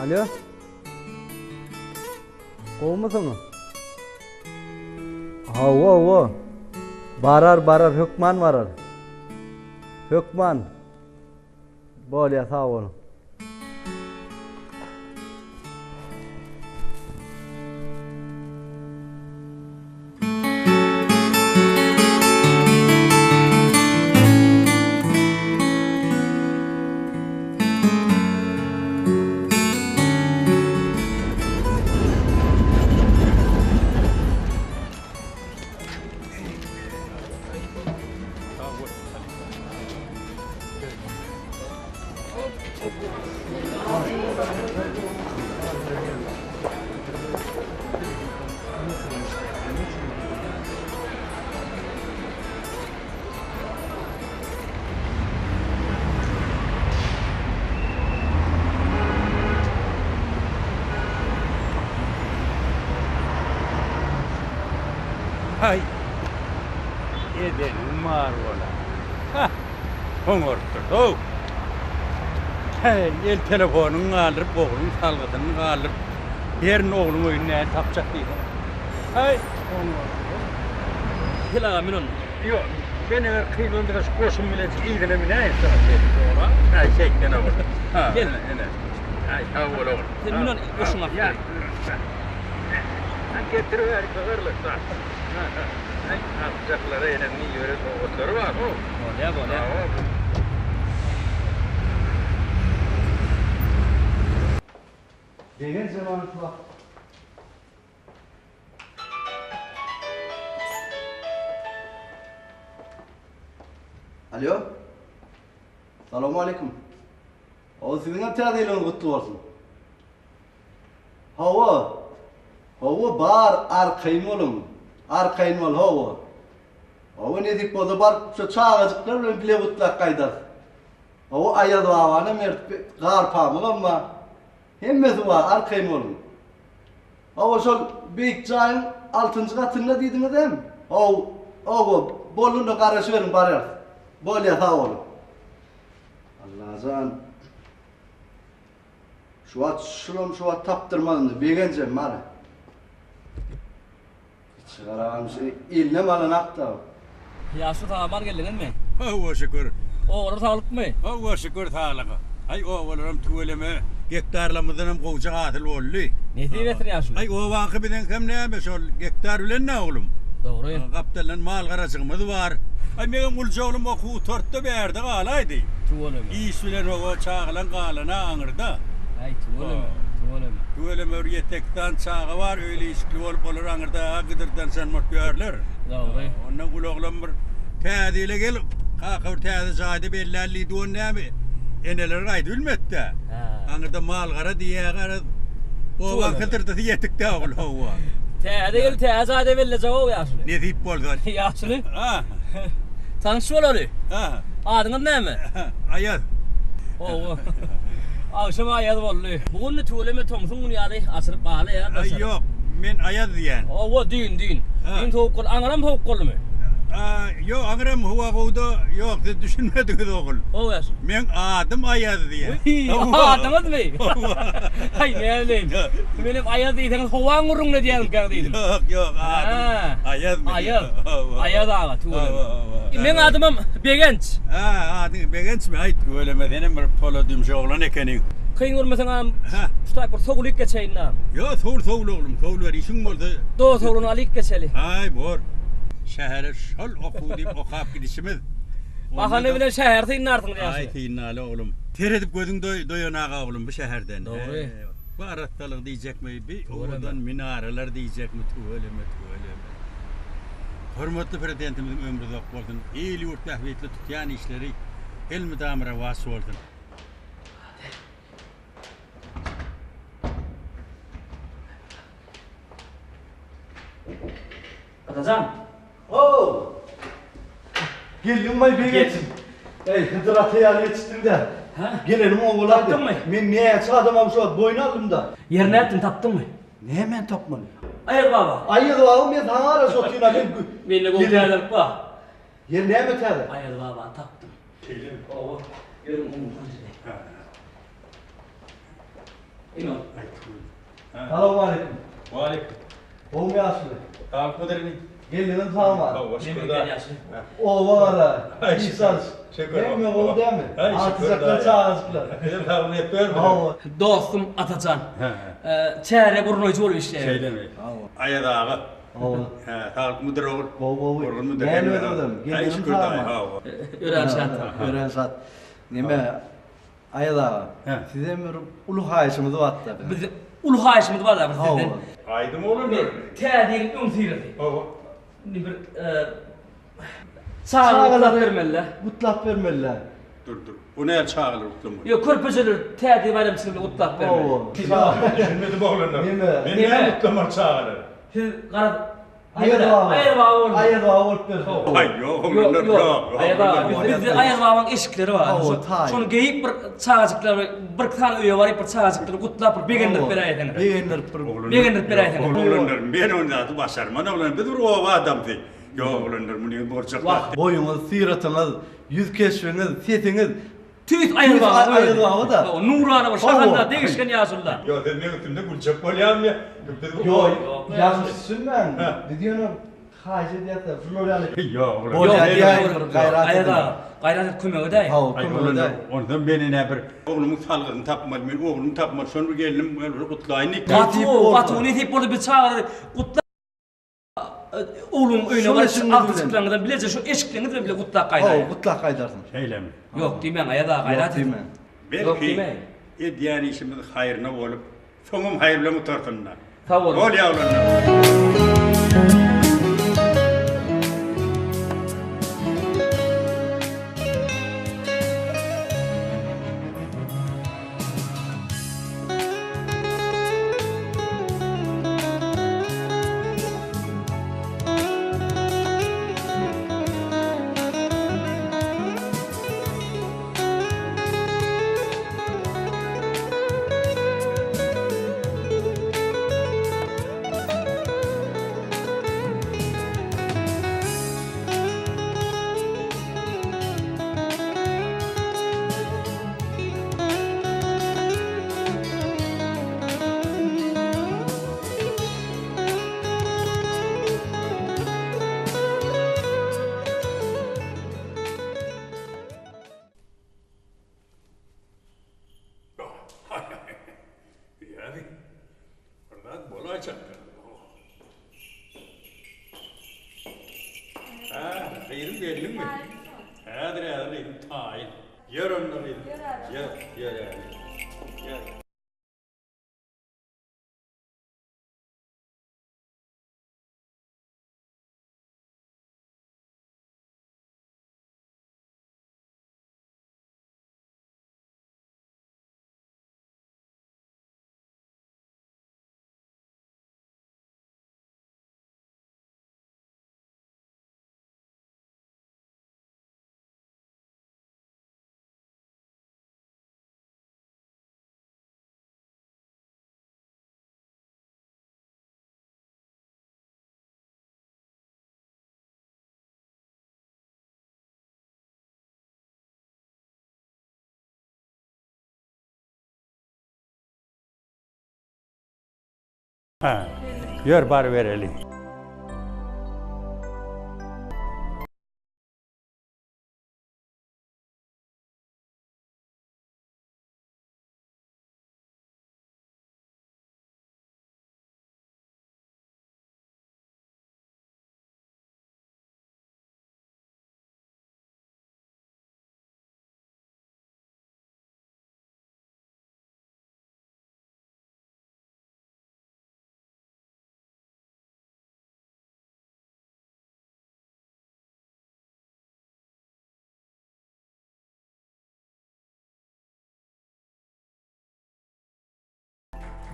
Alo. Gowumysyňyz? Hawa, hawa. Barar, barar, hökman barar. Hökman. Bolýar, sag boluň. Haý, edeniň bar bola. Hah, oňarypdyr-how. Häý, el telefonyňy galdyryp, ogluň salgysyny galdyryp, herin ogluň öýüni nädip tapjak diýsene. Häý, oňarypdyr. Gel aga, mün onda. Ýok, men eger kyn bolmasa şu goşum bilen yzyna münäýin şonuň şeýdip. Dogry. Häý, şeýtsen ogul. Ha, Gel. ene, ene. Häý, sag bol ogul. Sen mün ony goşuňy alyp gel. Ýa, getiriber, gygyrylyk-da. Häý, agtyjaklara enemiň iberen sowgatlary bar-how. Bolýar, bolýar. Begenç jemagat wagt. Alo. Salowmaleýkim. O siziňem täze ýylyňyz gutly bolsun. Hawa. Hawa bar arkaýyn boluň. Arkaýyn bol hawa. Hawa nesip bolsa baryp şu çagajyklar bilen bile gutlap gaýdarys. Hawa Aýaz babanam ertip gar pamygam bar. Hemmesi bar arkaýyn boluň. Hawa şol beýik jaýyň altynjy gatynda diýdiňizem? Haw, hawa, boldy onda garaşyberiň bararys. Bolýa sag boluň. Allajan. Şu wagt şulam şu wagt tapdyrmaz indi begenjem bar. Içigaram şu elinem alanakda. Ýaşuly sag-aman geldiňizmi? Hawa şükür. Obalar saglykmy? Hawa şükür saglyga. Aý obalaram tüweleme gektarlarymyzdanam gowja hasyl boldy. Nesip etsin ýaşuly. Aý obaňky biziňkem näme şol gektar bilen-dä oglum. Dogry. Gapdaldan mal-garajygymyz bar. Aý meňem ulja oglum okuw gutartdy bärde galaýdy. Tüweleme. Iş bilen oba çagalaň galany aňyrda. Aý tüweleme, tüweleme. Tüweleme bir ýetek sany çaga bar öýli-işikli bolup olar aňyrda gydyrdanşan bolup ýörler. Dogry. Ondan uly oglan bir täze ýyla gel, kaka bir täze jaýda belläli diýdi, ony näme eneleri gaýdyp bilmedi-dä. Aňyrda mal-gara diýýär, garaz, obaň hydyrdysy ýetik-dä ogul, hawa. Täze ýyl täze jaýda bellejek-ow ýaşuly. Nesip bolsa. Ýaşuly. Ha. Tanyş bolaly. Ha. Adyňyz näme? Aýaz. Hawa. Agşam aýaz boldy. Bu gün tüweleme tomsuň güni ýaly açylyp galaýar daşary. Aý ýok, men aýaz diýýän. Hawa, düýn, düýn. Düýn sowuk boldy. Aňyram sowuk boldumy? Ýok, aňyram howa gowuda. Ýok, siz düşünmediňiz ogul. Hawa ýaşuly. Meň adym Aýaz diýýän. Adyňyzmy? Aý, näbileýin. Menem Aýaz diýseňiz howaň gürrüňini edýäňizkä diýdim. Ýok, ýok, adym Aýaz meniň. Aýaz. Aýaz aga, tüweleme. Meň adymam Begenç. Hä, adyň Begençmi? Aýt, tüweleme, senem bir pola dümşe oglan ekeniň. Kyn görmeseň agam, şu taýyp bir sowulyk geçeýin-dä. Ýok, sowul, sowul oglum, sowul ber, işiň bolsa. Dos ogluny alyk geçeli. Aý, bor. Şähere şol okuw diýip okap gidişimiz. Bahana bilen şäheri synlarsyňyz ýaşuly. Aý, synlaly oglum. Seredip gözüň doýanak oglum bu şäherden. Dogry. Bu arassalyk diýjekmi, bi owadan minaralar diýjekmi, tüweleme, tüweleme. Hormatly Prezidentimiziň ömri uzak bolsun, il-ýurt bähbitli tutýan işleri elmydama rowaç bolsun. Atajan! How! Geldiňmi Begenç? Eý, Hydyr ata ýaly ýetişdiň-dä. Hä? Gelenim oň bolaýdy. Tapdyňmy? Men näçe adamam şu wagt boýun aldym-da. Ýeri nätdiň, tapdyňmy? Nämäni tapmaly? Aýaz baba. Aýaz baba men saňa garaşyp otyryn-a men. Mende gowy täzelik bar. Ýeri näme täze? Aýaz babany tapdym. Şeýlemi? Hawa. Ýörüň umumy tanyş edeýin. Ine. Salowmaleýkim. Waleýkim. Gowumy ýaşuly? Saglyk inim. Geldiňiz sag Hawa, şükür da. Oba gara. Iş çalyş. Şükür. Hemme gowy dämi? Şükür. Agtyjaklar, çagajyklar. Size saglyk ýetip bermedi. Hawa. Dostum Atajan. Çäre gurnaýjy bolup işleýär. Şeýlemi? Aýaz aga. Hawa. Hä, saglyk müdir ogul. Gowy, gowy. Gurgun müdir. Näme özüňizem? Geldiňiz Geldiňiz sag Hawa. Örän şat. Örän şat. Neme, Aýaz aga, sizden bir uly haýyşymyz bardy-da biziň. Biziň uly haýyşymyz bar-da bir sizden. Aýdym oglanlar. Täze ýylyň öňüsyrasy. Hawa. Indi bir çagalary gutlap bermeli-dä. Gutlap bermeli-dä. Dur, dur. O näl çagalary gutlamaly? Ýok, körpejeleri Täze ýyl baýramçylygy bilen gutlap bermeli. Hawa. Düşünmedim oglanlar. Neme? Men näme gutlamaly çagalary? Siz garaz Aýaz baba. Aýaz baba boldy. Aýaz baba bolup berdi. Aý, ýok, oglanlar, ýok. Aýaz baba, bizde Aýaz babaň eşikleri bar. Şony geýip bir çagajyklar bir sany öýe baryp bir çagajyklary gutlap bir begendirip beräýseňiz. Begendirip bir. Begendirip beräýseňiz. Oglanlar, men ony zady başarman oglan. Biz bir oba adamsy. Ýok, oglanlar, muny boljak zat. Boýuňyz, syratyňyz, ýüz keşbiňiz, sesiňiz Tüýs Aýaz baba. Aýaz baba-da. Nurana bir şahanda degişgen ýaşulular. Ýok, siz meň üstümde güljek bolýarmy? Biz bu Ýok, ýalňyş düşünmäň. Biz ýöne haýyş edýäs-de, şular ýaly. Ýok, oglan. Bolýar diýäýiň bir gaýrat Aýaz ediň. aga, gaýrat et kömek edäý. Hawa, kömek edäý. Onsoň men ine bir oglumyň salgysyny tapmaly, men oglumy tapmaly, şony bir gelnim bir gutlaýyn diýip. Gaty gowy, gaty gowy nesip bolsa biz çagalary gutlap Ogluň öýüne baryp agtyjyklaryňyzam bileje şu eşikleriňiz bilen bile gutlap gaýdaýyň. Hawa, gutlap gaýdarsyň. Şeýlemi? Ýok diýmäň, Aýaz aga, gaýrat ediň. Belki, edýän işimiz haýryna bolup, soňam haýyr bilen gutarsyn-da. Sag boluň. Bolýa oglanlar. Gyzym geldiňmi? Häzir häzir gyzym taýyn. Ýör onda gyzym. Ýör, ýör ýör. Hä, ýör barybereli.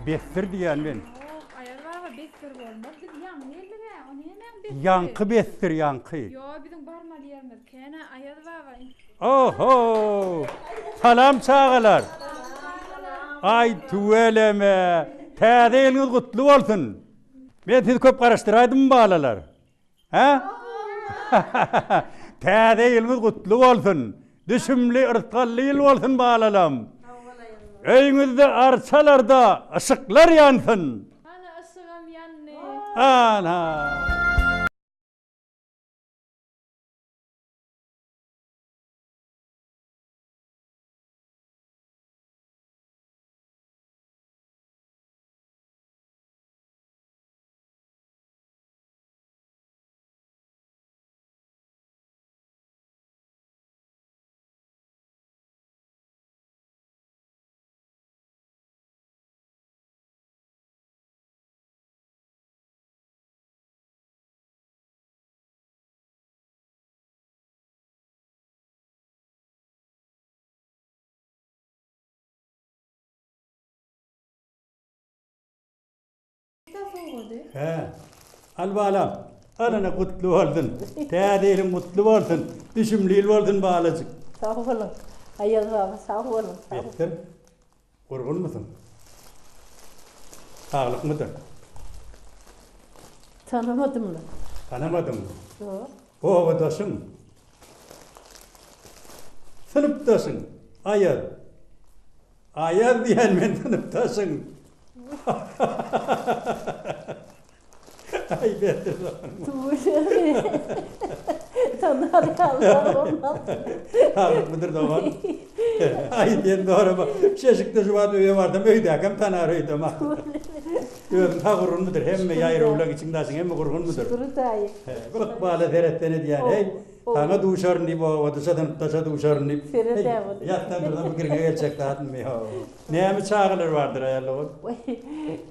Besdir diýýän men. Ýok, Aýaz baba besdir bolmaz. Biz ýaňy geldik-ä. O nämäň besdiri? Ýaňky besdir, ýaňky. Ýo, biziň barmaly ýerimiz kän-ä, Aýaz baba. Oho! Salam çagalar! Aý tüweleme! Täze ýylyňyz gutly bolsun! Men sizi köp garaşdyraýdymmy balalar? Hä? Täze ýylyňyz gutly bolsun! Düşümli, yrsgally ýyl bolsun balalam! Öýüňizde arçalarda yşyklar ýansyn. Ana yşygam ýandy. Ana. Hä. Al balam. Al ene gutly bolsun. Täze ýylyň gutly bolsun. Düşümli ýyl bolsun balajyk. Sag boluň. Aýaz baba sag boluň. Besdir. Gurgunmysyň? Saglykmydyr? Tanamadym-la. Tanamadyňmy? Ýok. Obadaşyň. Synpdaşyň. Aýaz. Aýaz diýen men synpdaşyň. Aý beter Tüweleme. Tanar ýalylar bolmaz. Saglykmydyr dogan? Aý sen sorama. Şeşikde şu wagt öýe barsam öýdäkem tanar öýdem. Özüň sag gurgunmydyr? Hemme ýaýrawlaň içiň daşyň hemme gurgunmydyr? Şükür daýy. Bir ykbala seretsene diýýän. Heý, saňa duşaryn diýip obadaşa synpdaşa duşaryn diýip. Seredä bol. Ýatdan tursam pikiriňe geljek zatmy? Hawa. Näme çagalar bardyr aýal dogan? Waý,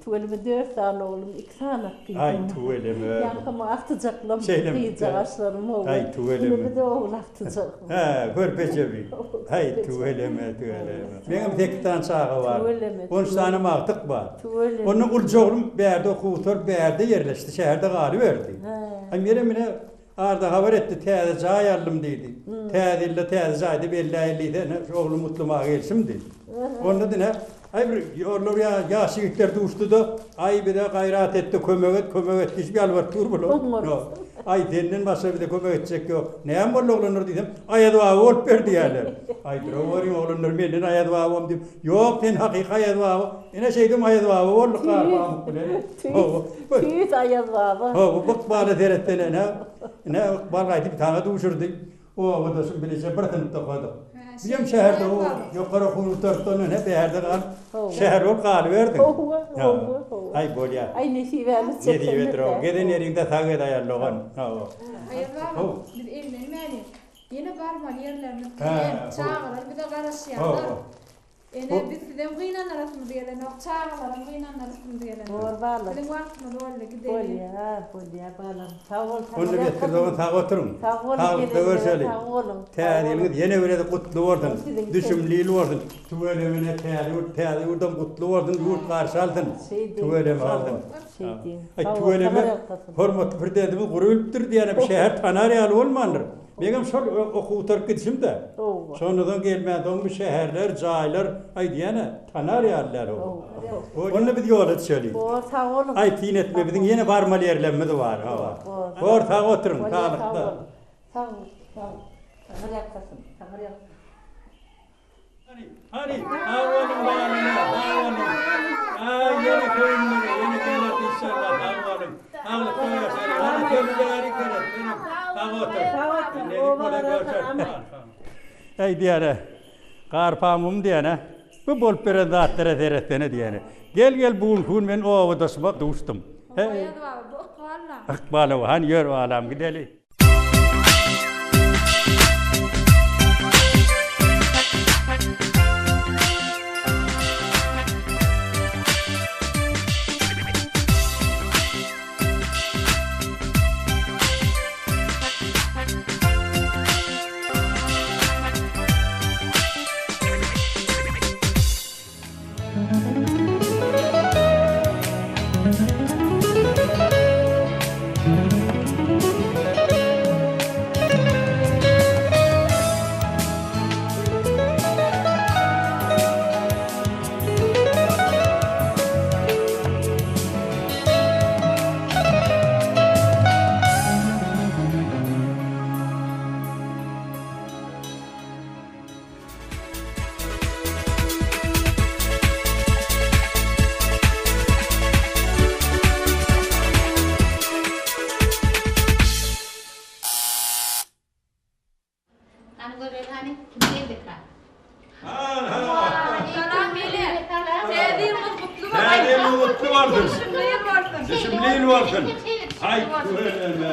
tüweleme dört sany oglum, iki sany gyzym. Aý, tüweleme. Ýaňkam agtyjaklam, Şeýlemi? gyzjagaşlarym hawa. Aý, tüweleme. Indi-de ogul agtyjagym. Hä, körpeje bi. Aý, tüweleme, tüweleme. Meňem sekiz sany çaga bar. Tüweleme, On üç sany agtyk bar. Tüweleme. Onda ulja oglum bärde okuw gutaryp, bärde ýerleşdi, şäherde galyberdi. Hä. Aý, menem ine Arda habar etdi, täze jaý aldym diýdi. Täze ýylda täze jaýda belläýeli diýse, ine, şu oglum gutlamaga gelşim diýdi. Onda ine, aý bir ýollar ýa ýaş ýigitler duşdy-da, aý bize gaýrat et-de kömek et, kömek et diýşip ýalbaryp dur bular. Aý senden başga bize kömek etjek ýok. Näme boldy oglanlar diýsem, Aýaz baba bolup ber diýýärler. Aý duraweriň oglanlar menden Aýaz baba bom diýip, ýok sen hakyky Aýaz baba. Ine şeýdip Aýaz baba bolduk Garpamyk bilen. Tüýs Aýaz baba. Hawa, bu ykbala seretsene ine. Ine ykbal gaýdyp saňa duşurdy. Obadaşym bileje bir synpda okadyk. Bizem şäherde o ýokary okuw gutaryp ondan hep bärde galyp, şäher bolup galyberdiň. Hawa, hawa, hawa. Aý bolýa. Aý nesibämiz çekendir. Nesibedir o. Gezen ýeriňde sag gez aýal dogan. Hawa. Aýaz baba, biz eglenmäliň. Ýene barmaly ýerlerimiz kän. Çagalar bize garaşýarlar. Ene, biz sizem gynanarasymyz gelenok, çagalaram gynanarasymyz gelenok. Bor balam. Biziň wagtymyz boldy, gideliň. Bolýa, bolýa balam. Sag bol, Onda Bekdir dogan sag oturyň. Sag boluň, Saglykda görşeli. Sag boluň. Täze ýylyňyz ýene bir gezek gutly bolsun. Düşümli ýyl bolsun. Tüweleme ine täze ýurt, täze ýurdam gutly bolsun, ýurt garşy alsyn. Tüweleme alsyn. Aý tüweleme hormatly Prezidentimiz gurubilipdir diýýän bir şäher tanar ýaly bolmandyr. Meňem şol okuw gutaryp gidişim-dä. Şondan soň gelmänsoň bu şäherler, jaýlar, aýdýan-a, tanar ýaly däl o. Onda biz ýola düşeli. Bor, sag boluň. Aý, syn etme, biziň ýene barmaly ýerlerimiz bar, hawa. Bor, sag oturyň, saglykda. Sag bol, sag bol. Taňry ýalkasyn, Taňry ýalkasyn. Hany, hany, sag boluň balalar, sag boluň. Aý, ýene söýünmeli, ýene geler inşallah, sag boluň. Saglykda görşeliň. Hany, seni bärik seret, senem sag otur. Sag otur, obalara salam aýt. Äý diýýär-ä, Garpamugym diýýän-ä, bu bolup beren zatlara seretsene diýýän. Gel, gel, bu günki gün men obadaşyma duşdum. Hawa, Aýaz baba, bu ykbal-la. Ykbal-ow, hany ýör balam, gideli. Ýylyň gutly bolsun. Düşümli ýyl bolsun. Düşümli ýyl bolsun. Aý tüweleme.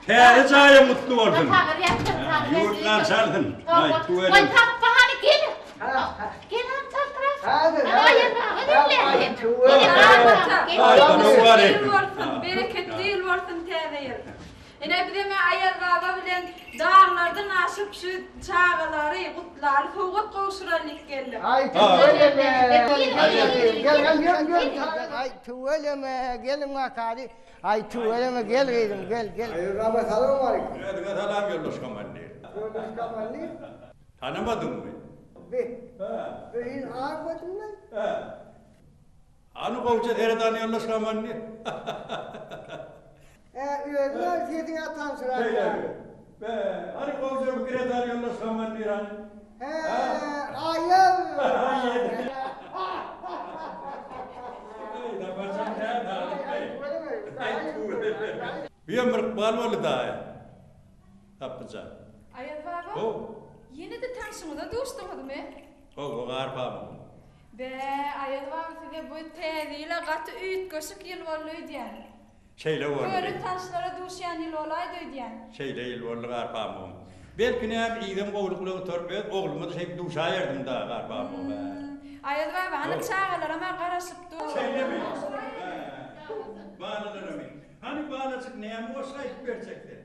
Täze jaýyň gutly bolsun. Ýurt garşy alsyn. Aý tüweleme. Goý tapba hany gel. Gel hany çaltrak. Aýaz baba gel. Düşümli ýyl bolsun. Bereketli ýyl bolsun täze ýyl. Ine bizem Aýaz baba bilen daglardan aşyp şu çagalary gutlaly sowgat gowşuralyk geldik. Aý tüweleme. Gel gel gel gel. Aý tüweleme geliň bakaly. Aý tüweleme gel gyzym gel gel. Aýaz baba salowmaleýkim. Özüňe salam ýoldaş komandir. Ýoldaş komandir. Tanamadyňmy? Be. Be hiç aňmadym men. Hä. Hany gowja seret hany ýoldaş komandir. Hä özüň al sesiňe tanşyrar ýaly. Be, hany gowja bir giret al ýoldaş komandir hany. Hä, aýaz. Buýam bir ykbal boldy daýy. Sapbyjan. Aýaz baba. How. Ýene-de tanşyňyza duşduňyzmy? Hawa, gar pamygyň. Bä, Aýaz baba size bu täze ýyl-a gaty üýtgeşik ýyl boldy öýdýän. Şeýle boldy. Köne tanşlara duşýan ýyl bolaýdy öýdýän. Şeýle ýyl boldy gar pamygym. Belki näm yzam gowluk bilen gutaryp öz ogluma-da şeýdip duşaýardym da gar pamygym hä. Aýaz baba, hany çagalaram-a garaşyp dur. Şeýlemi? Hä. Balalaramy? Hany balajyk näme goşgy aýdyp berjek sen?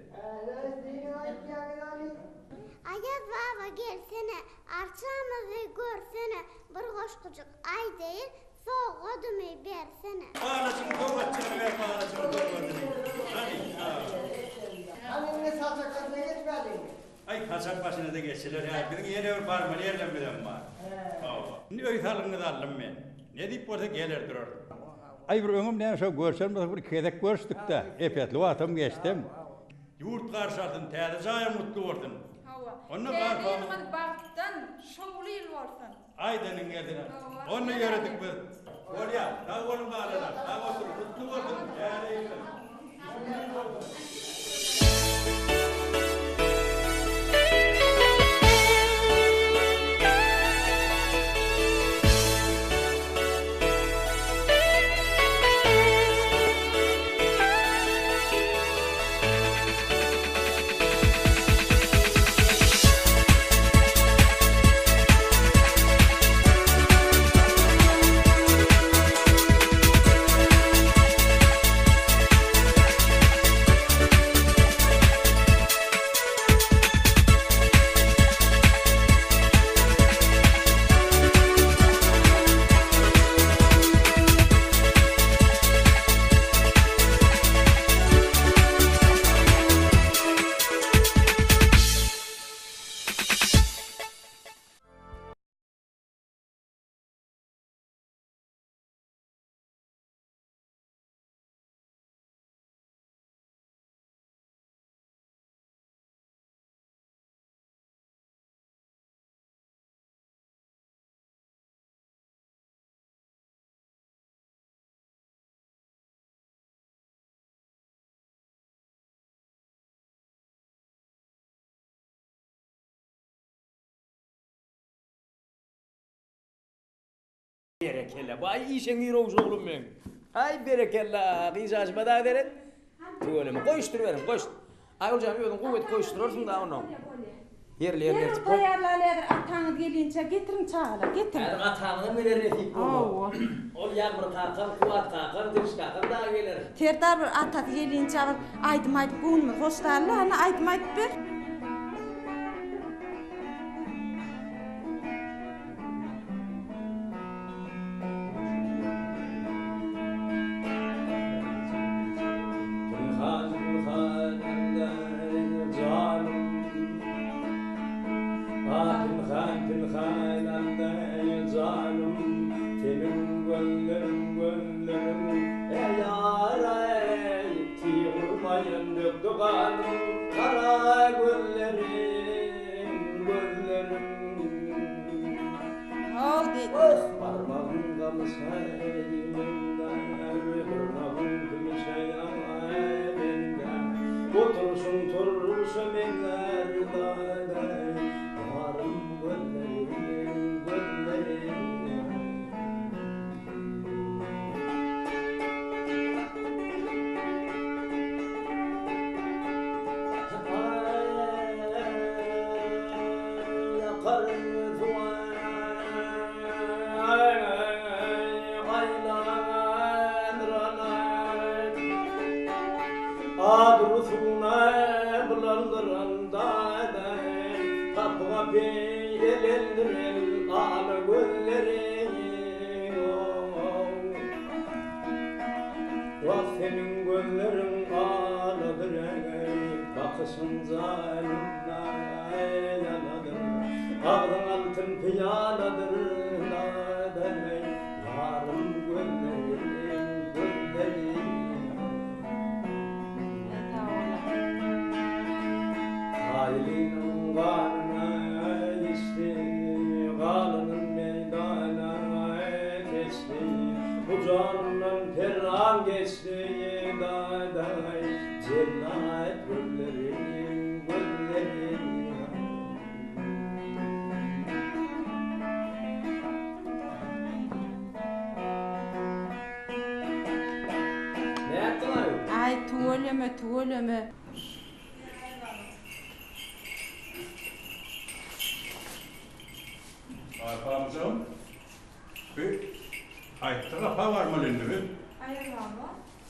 Aýaz baba gelsene, arçamyzy görsene, bir goşgujyk aýdaýyn, Sowgadymy bersene. Balajygyň sowgatjygyny ber balajygyň sowgadyny. Hany, ha. Hany indi saçak başyna geçmäliňmi? Aý, saçak başyna-da geçiler. Hä, biziň ýene bir barmaly ýerlerimizem bar. Hawa. Indi öý salgyňyzy aldym men. Nesip bolsa geler durarys. Aý, bir öňem näme şo görşen bolsak bir iki gezek görüşdik-dä. Ep-esli wagtam geçdem. Ýurt garşy alsyn, täze jaýyň gutly bolsun. Hawa. Onda Täze ýylyňyz bagtdan şowly ýyl bolsun. Aýdanyň gelsin. Onda ýöredik biz. Bolýa. Sag boluň balalar. Sag oturyň. Gutly bolsun. Täze ýylyňyz. Düşümli bolsun. Berekella. Baý işeň ýürewş oglum meň. Aý berekella. Gyjaşyma dagy seret. Tüweleme. Goýuşdyryberiň, goýuş. Aýgüljan özüň gowy edip goýuşdyrarsyň da ony. Ýerli ýerli Derrew taýýarlaly häzir ataňyz gelinçä getiriň çagalar, getiriň. Häzir ataňyzam geler nesip bolsa. Hawa. Ol Ýagmyr kakam, Kuwat kakam, Diriş kakam dagy geler. Serdar bir atasy gelinçä bir aýdym aýdyp göwnümiz hoşlaly, hany aýdym aýdyp ber. Pynhan pynhan Allaý janym Ah pynhan pynhan Allaý janym Seniň gözleriň gözleriň Ýar-aý tyg urmaýyn dökdi ganym Gara gözleriň gözleriň Oh barmagyň gamyşa meňzär, dyrnagyň kümüşe meňzär, Oturyşyň turuşa meňzär daday, Ýarym gözleriň gözleriň. suwuna bulandyran daýdaý, Gapy gapy el eldiren ala gözleriň ow. Wah seniň gözleriň aladyr eý, Bakyşyň jaýynda ýaladyr, Agzyň altyn pyýaladyr daýdaý, Ýarym gözleriň gözleriň. Kaýylynyň ganyna içdi, Galanyn meýdana seçdi, Bu janyndan perran geçdi, Daýdaý, jellat gözleriň gözleriň. Nätdiň-aý? Aý, tüweleme, tüweleme. Arpamyjygym, bi aýtdyk apa barmaly indi biz. Aýaz baba,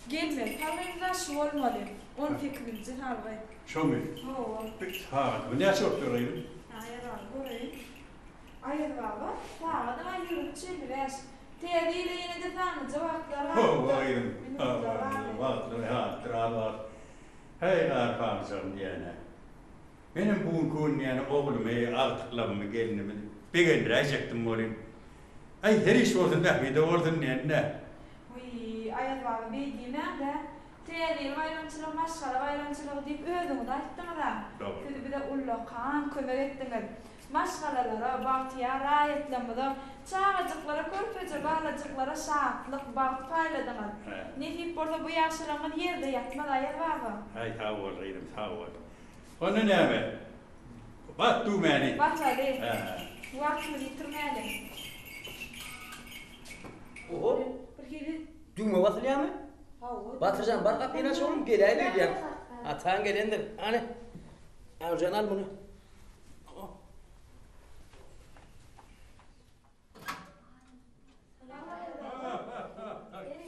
gelmeli salgymyz-a şu bolmaly, on sekizinji salgy. Şomy? Hawa. Bi sagadymy näçe bolupdyr gyzym? Aýaz baba, göreýin. Aýaz baba, sagat-a 23.55. Täze ýyla ýene-de sanlyja wagtlar galypdyr. Hawa gyzym, hawa, wagtlar galypdyr, az wagt. Heý, garpamyjygym diýýän-ä. Menem bu günki gün diýýän oglumy, agtyklarymy, gelinimi begendiräýjekdim welin. Aý, her iş bolsun, bähbide bolsun diýen-dä. Wiý, Aýaz baba, beý diýmäň-dä. Täze ýyl baýramçylygy maşgala baýramçylygy diýip özüňiz aýtdyňyz-a. Dogry. Siz bize ullakan kömek etdiňiz. Maşgalalara, bagtyýar raýatlarymyza, çagajyklara, körpeje balajyklara şatlyk, bagt paýladyňyz. Nesip bolsa bu ýagşylygyňyz ýerde ýatmaz Aýaz baba. Aý sag bol gyzym sag bol. Onda näme? Bas düwmäni. Basaly. Wagtymyzy ýitirmäliň. Oho. Bir hili. Düwme basylýarmy? Hawa. Batyrjan bar gapyny aç oglum geläýdi öýdýän. Ataň gelendir. Hany. Aýjan al muny.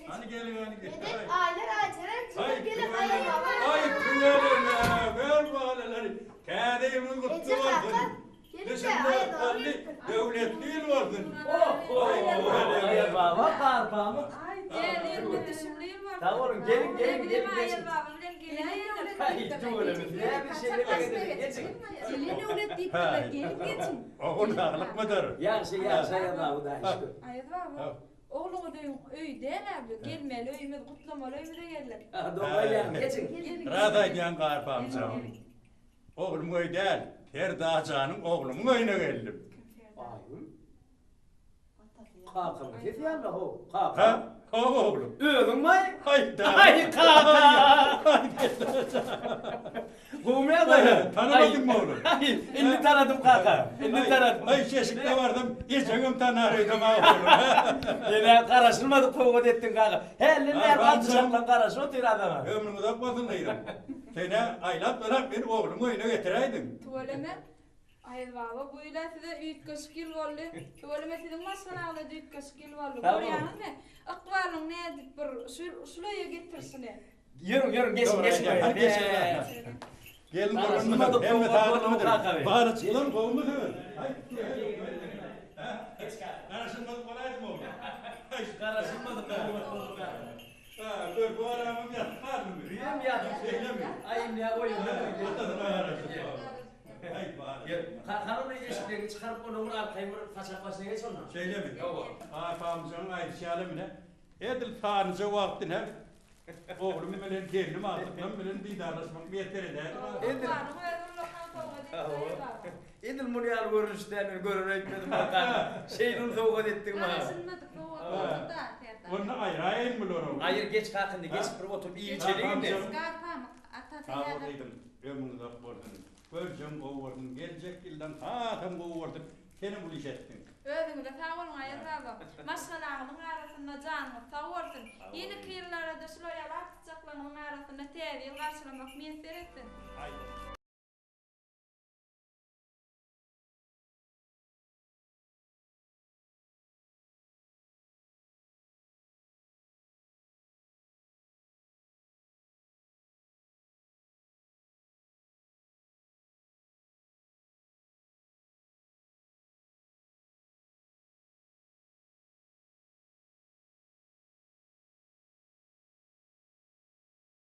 Hany geliň hany geliň. Medet aýlar aýjalar jigim gelin aýaz baba. Aý tüweleme gör balalary. Täze ýylyňyz gutly bolsun. Düşümli, ykbally, döwletli ýyl bolsun. Aýaz baba garpamyk. Täze ýyl düşümli ýyl bolsun. Sag boluň geliň geliň geliň Aýaz baba bilen geläýelim. Tüweleme näme şeýle begendirin geçiň. Gelen öwlet diýipdirler, geliň geçiň. Ogul saglykmydyr? Ýagşy ýagşy Aýaz baba Hudaýa şükür. Aýaz baba, ogluňyz öýüň öýi däl-ä bu, gelmeli öýümiz, gutlamaly öýümize geldik. Dogry aýdýaň, geçiň. Ras aýdýaň garpamjagym. Oglumyň öýi däl, Serdar janyň oglumyň öýüne geldim. Kim Serdar? Aýgül. Kakamyň sesi ýaly how, kaka. Ha, how oglum. Özüňmi? Haý, da. Aý, kaka. Gowumy ýagdaýlar? Tanamadyňmy oglum? Aý, indi tanadym kaka. Indi tanadym. Aý, şeşikde bardym, ejeňem tanar öýdem ha oglum. Ýene garaşylmadyk sowgat etdiň kaka. Hälden bäri galdyjaklan garaşyp otyr adama. Ömrüň uzak bolsun gyzym. Sen-ä aýlap-dolap meni ogluň öýüne getiräýdiň. Tüweleme. Aýaz baba, bu ýyl-a size üýtgeşik ýyl boldy. Tüweleme siziň maşgalaňyza-da üýtgeşik ýyl boldy. Görýäňizmi, ykbalyň nädip bir şul öýe getirişini. Ýörüň, ýörüň, geçiň, geçiň. Hany geçiň. Gelin gurgunmysyň? Hemme saglykmydyr? Balajyklar gowumysyňyz? Garaşylmadyk bolaýdymy oglum? Garaşylmadyk sowgat boldy kaka. Ha, körpe balamam ýatyp galdymy? Düýem ýatyp. Şeýlemi? Aý, indi oýunda. Atasyna garaşyp. Aý, bar. Kaka, ony eşiklerini çykaryp, ondan bir arkaýyn bir saçak başyna geç onda. Şeýlemi? Hawa. Arpamyjygyň aýdyşy ýaly mine, edil sanlyja wagt ine, oglum bilen, gelnim, agtyklarym bilen didarlaşmak miýesser edäýdi maňa. Edil. Oglanyň özi ullakan sowgat etdi, Aýaz baba. Edil muny ýaly görnüşde men görer öýtmedim kaka. Şeýle uly sowgat etdiň maňa. Garaşylmadyk sowgat boldy-da, Serdar. Onda aýraýyn bulary. Aýyr, geç kaka indi, geçip bir oturyp iýip-içeliň indi. Garpamyk, atasy Sag bol häzir. gyzym, ömrüň uzak bolsun. Görjegiň gowy bolsun, geljek ýyldan hasam gowy bolsun. Senem uly iş etdiň. Özüňize sag boluň Aýaz baba. Maşgalaňyzyň arasynda janyňyz sag bolsun. Ýeneki ýyllarda şular ýaly artykjaklaryňyzyň arasynda täze ýyl garşylamak miýesser etsin. Aý.